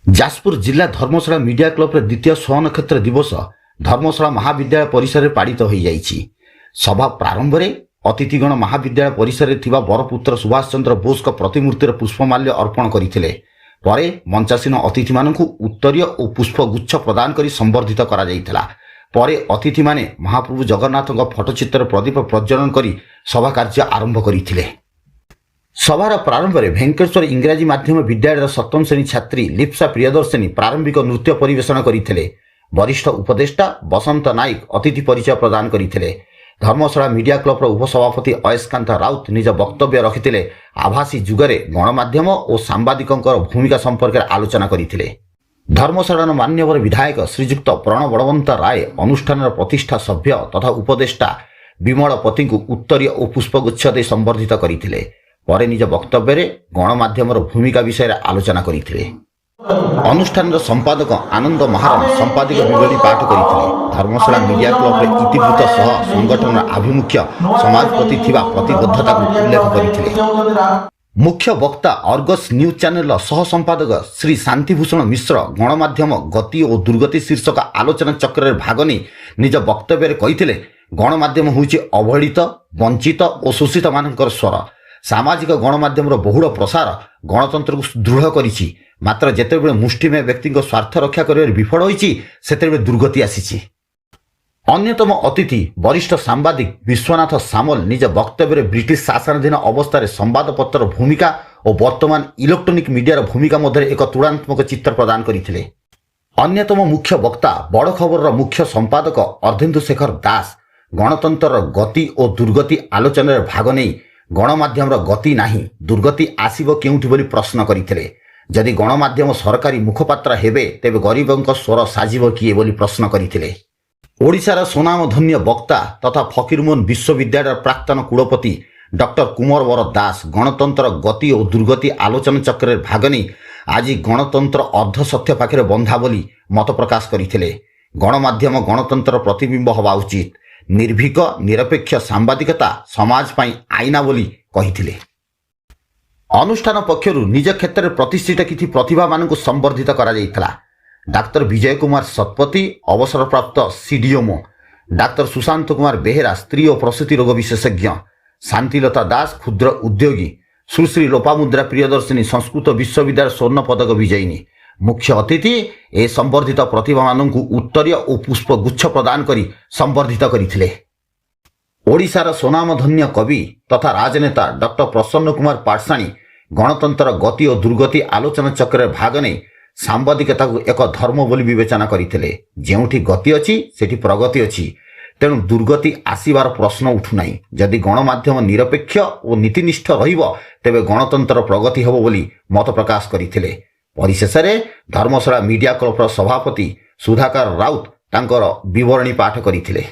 ଯାଜପୁର ଜିଲ୍ଲା ଧର୍ମଶାଳା ମିଡିଆ କ୍ଲବର ଦ୍ୱିତୀୟ ସ୍ୱନକ୍ଷତ୍ର ଦିବସ ଧର୍ମଶାଳା ମହାବିଦ୍ୟାଳୟ ପରିସରରେ ପାଳିତ ହୋଇଯାଇଛି। ସଭା ପ୍ରାରମ୍ଭରେ ଅତିଥିଗଣ ମହାବିଦ୍ୟାଳୟ ପରିସରରେ ଥିବା ବରପୁତ୍ର ସୁଭାଷ ଚନ୍ଦ୍ର ବୋଷଙ୍କ ପ୍ରତିମୂର୍ତ୍ତିରେ ପୁଷ୍ପମାଲ୍ୟ ଅର୍ପଣ କରିଥିଲେ। ପରେ ମଞ୍ଚାସୀନ ଅତିଥିମାନଙ୍କୁ ଉତ୍ତରୀୟ ଓ ପୁଷ୍ପଗୁଚ୍ଛ ପ୍ରଦାନ କରି ସମ୍ବର୍ଦ୍ଧିତ କରାଯାଇଥିଲା। ପରେ ଅତିଥିମାନେ ମହାପ୍ରଭୁ ଜଗନ୍ନାଥଙ୍କ ଫଟୋଚିତ୍ରରେ ପ୍ରଦୀପ ପ୍ରଜ୍ୱଳନ କରି ସଭା କାର୍ଯ୍ୟ ଆରମ୍ଭ କରିଥିଲେ। ସଭାର ପ୍ରାରମ୍ଭରେ ଭେଙ୍କଟେଶ୍ୱର ଇଂରାଜୀ ମାଧ୍ୟମ ବିଦ୍ୟାଳୟର ସପ୍ତମ ଶ୍ରେଣୀ ଛାତ୍ରୀ ଲିପ୍ସା ପ୍ରିୟଦର୍ଶିନୀ ପ୍ରାରମ୍ଭିକ ନୃତ୍ୟ ପରିବେଷଣ କରିଥିଲେ। ବରିଷ୍ଠ ଉପଦେଷ୍ଟା ବସନ୍ତ ନାଇକ ଅତିଥି ପରିଚୟ ପ୍ରଦାନ କରିଥିଲେ। ଧର୍ମଶାଳା ମିଡିଆ କ୍ଲବର ଉପସଭାପତି ଅୟସ୍କାନ୍ତ ରାଉତ ନିଜ ବକ୍ତବ୍ୟ ରଖିଥିଲେ। ଆଭାସୀ ଯୁଗରେ ଗଣମାଧ୍ୟମ ଓ ସାମ୍ବାଦିକଙ୍କର ଭୂମିକା ସମ୍ପର୍କରେ ଆଲୋଚନା କରିଥିଲେ। ଧର୍ମଶାଳାର ମାନ୍ୟବର ବିଧାୟକ ଶ୍ରୀଯୁକ୍ତ ପ୍ରଣ ବଳବନ୍ତ ରାୟ ଅନୁଷ୍ଠାନର ପ୍ରତିଷ୍ଠା ସଭ୍ୟ ତଥା ଉପଦେଷ୍ଟା ବିମଳ ପତିଙ୍କୁ ଉତ୍ତରୀୟ ଓ ପୁଷ୍ପଗୁଚ୍ଛ ଦେଇ ସମ୍ବର୍ଦ୍ଧିତ କରିଥିଲେ। ପରେ ନିଜ ବକ୍ତବ୍ୟରେ ଗଣମାଧ୍ୟମର ଭୂମିକା ବିଷୟରେ ଆଲୋଚନା କରିଥିଲେ। ଅନୁଷ୍ଠାନର ସମ୍ପାଦକ ଆନନ୍ଦ ମହାରଣା ସମ୍ପାଦକ ବିବରଣୀ ପାଠ କରିଥିଲେ। ଧର୍ମଶାଳା ମିଡିଆ କ୍ଲବର ଇତିବୃତ୍ତ ସହ ସଂଗଠନର ଆଭିମୁଖ୍ୟ, ସମାଜ ପ୍ରତି ଥିବା ପ୍ରତିବଦ୍ଧତାକୁ ଉଲ୍ଲେଖ କରିଥିଲେ। ମୁଖ୍ୟ ବକ୍ତା ଅର୍ଗସ୍ ନ୍ୟୁଜ୍ ଚ୍ୟାନେଲର ସହ ସମ୍ପାଦକ ଶ୍ରୀ ଶାନ୍ତିଭୂଷଣ ମିଶ୍ର ଗଣମାଧ୍ୟମ ଗତି ଓ ଦୁର୍ଗତି ଶୀର୍ଷକ ଆଲୋଚନା ଚକ୍ରରେ ଭାଗ ନେଇ ନିଜ ବକ୍ତବ୍ୟରେ କହିଥିଲେ, ଗଣମାଧ୍ୟମ ହେଉଛି ଅବହେଳିତ, ବଞ୍ଚିତ ଓ ଶୋଷିତମାନଙ୍କର ସ୍ୱର। ସାମାଜିକ ଗଣମାଧ୍ୟମର ବହୁଳ ପ୍ରସାର ଗଣତନ୍ତ୍ରକୁ ଦୃଢ଼ କରିଛି। ମାତ୍ର ଯେତେବେଳେ ମୁଷ୍ଟିମେୟ ବ୍ୟକ୍ତିଙ୍କ ସ୍ୱାର୍ଥ ରକ୍ଷା କରିବାରେ ବିଫଳ ହୋଇଛି, ସେତେବେଳେ ଦୁର୍ଗତି ଆସିଛି। ଅନ୍ୟତମ ଅତିଥି ବରିଷ୍ଠ ସାମ୍ବାଦିକ ବିଶ୍ୱନାଥ ସାମଲ ନିଜ ବକ୍ତବ୍ୟରେ ବ୍ରିଟିଶ ଶାସନାଧୀନ ଅବସ୍ଥାରେ ସମ୍ବାଦପତ୍ରର ଭୂମିକା ଓ ବର୍ତ୍ତମାନ ଇଲେକ୍ଟ୍ରୋନିକ୍ ମିଡିଆର ଭୂମିକା ମଧ୍ୟରେ ଏକ ତୁଳନାତ୍ମକ ଚିତ୍ର ପ୍ରଦାନ କରିଥିଲେ। ଅନ୍ୟତମ ମୁଖ୍ୟ ବକ୍ତା ବଡ଼ ଖବରର ମୁଖ୍ୟ ସମ୍ପାଦକ ଅର୍ଦ୍ଧେନ୍ଦୁ ଶେଖର ଦାସ ଗଣତନ୍ତ୍ରର ଗତି ଓ ଦୁର୍ଗତି ଆଲୋଚନାରେ ଭାଗ ନେଇ ଗଣମାଧ୍ୟମର ଗତି ନାହିଁ, ଦୁର୍ଗତି ଆସିବ କେଉଁଠି ବୋଲି ପ୍ରଶ୍ନ କରିଥିଲେ। ଯଦି ଗଣମାଧ୍ୟମ ସରକାରୀ ମୁଖପାତ୍ର ହେବେ, ତେବେ ଗରିବଙ୍କ ସ୍ୱର ସାଜିବ କିଏ ବୋଲି ପ୍ରଶ୍ନ କରିଥିଲେ। ଓଡ଼ିଶାର ସୁନାମଧନ୍ୟ ବକ୍ତା ତଥା ଫକୀରମୋହନ ବିଶ୍ୱବିଦ୍ୟାଳୟର ପ୍ରାକ୍ତନ କୁଳପତି ଡକ୍ଟର କୁମରବର ଦାସ ଗଣତନ୍ତ୍ର ଗତି ଓ ଦୁର୍ଗତି ଆଲୋଚନା ଚକ୍ରରେ ଭାଗ ନେଇ ଆଜି ଗଣତନ୍ତ୍ର ଅର୍ଦ୍ଧସତ୍ୟ ପାଖରେ ବନ୍ଧା ବୋଲି ମତ ପ୍ରକାଶ କରିଥିଲେ। ଗଣମାଧ୍ୟମ ଗଣତନ୍ତ୍ରର ପ୍ରତିବିମ୍ବ ହେବା ଉଚିତ, ନିର୍ଭୀକ ନିରପେକ୍ଷ ସାମ୍ବାଦିକତା ସମାଜ ପାଇଁ ଆଇନା ବୋଲି କହିଥିଲେ। ଅନୁଷ୍ଠାନ ପକ୍ଷରୁ ନିଜ କ୍ଷେତ୍ରରେ ପ୍ରତିଷ୍ଠିତ କିଛି ପ୍ରତିଭାମାନଙ୍କୁ ସମ୍ବର୍ଦ୍ଧିତ କରାଯାଇଥିଲା। ଡାକ୍ତର ବିଜୟ କୁମାର ଶତପଥୀ, ଅବସରପ୍ରାପ୍ତ ସିଡିଏମ୍ଓ, ଡାକ୍ତର ସୁଶାନ୍ତ କୁମାର ବେହେରା, ସ୍ତ୍ରୀ ଓ ପ୍ରସୂତି ରୋଗ ବିଶେଷଜ୍ଞ, ଶାନ୍ତିଲତା ଦାସ, କ୍ଷୁଦ୍ର ଉଦ୍ୟୋଗୀ, ସୁଶ୍ରୀ ଲୋପାମୁଦ୍ରା ପ୍ରିୟଦର୍ଶିନୀ, ସଂସ୍କୃତ ବିଶ୍ୱବିଦ୍ୟାଳୟ ସ୍ୱର୍ଣ୍ଣ ପଦକ ବିଜୟିନୀ। ମୁଖ୍ୟ ଅତିଥି ଏ ସମ୍ବର୍ଦ୍ଧିତ ପ୍ରତିଭାମାନଙ୍କୁ ଉତ୍ତରୀୟ ଓ ପୁଷ୍ପଗୁଚ୍ଛ ପ୍ରଦାନ କରି ସମ୍ବର୍ଦ୍ଧିତ କରିଥିଲେ। ଓଡ଼ିଶାର ସୁନାମଧନ୍ୟ କବି ତଥା ରାଜନେତା ଡକ୍ଟର ପ୍ରସନ୍ନ କୁମାର ପାଟଶାଣୀ ଗଣତନ୍ତ୍ର ଗତି ଓ ଦୁର୍ଗତି ଆଲୋଚନା ଚକ୍ରରେ ଭାଗ ନେଇ ସାମ୍ବାଦିକତାକୁ ଏକ ଧର୍ମ ବୋଲି ବିବେଚନା କରିଥିଲେ। ଯେଉଁଠି ଗତି ଅଛି, ସେଠି ପ୍ରଗତି ଅଛି। ତେଣୁ ଦୁର୍ଗତି ଆସିବାର ପ୍ରଶ୍ନ ଉଠୁନାହିଁ। ଯଦି ଗଣମାଧ୍ୟମ ନିରପେକ୍ଷ ଓ ନୀତିନିଷ୍ଠ ରହିବ, ତେବେ ଗଣତନ୍ତ୍ର ପ୍ରଗତି ହେବ ବୋଲି ମତ ପ୍ରକାଶ କରିଥିଲେ। ପରିଶେଷରେ ଧର୍ମଶାଳା ମିଡିଆ କ୍ଲବର ସଭାପତି ସୁଧାକର ରାଉତ ତାଙ୍କର ବିବରଣୀ ପାଠ କରିଥିଲେ।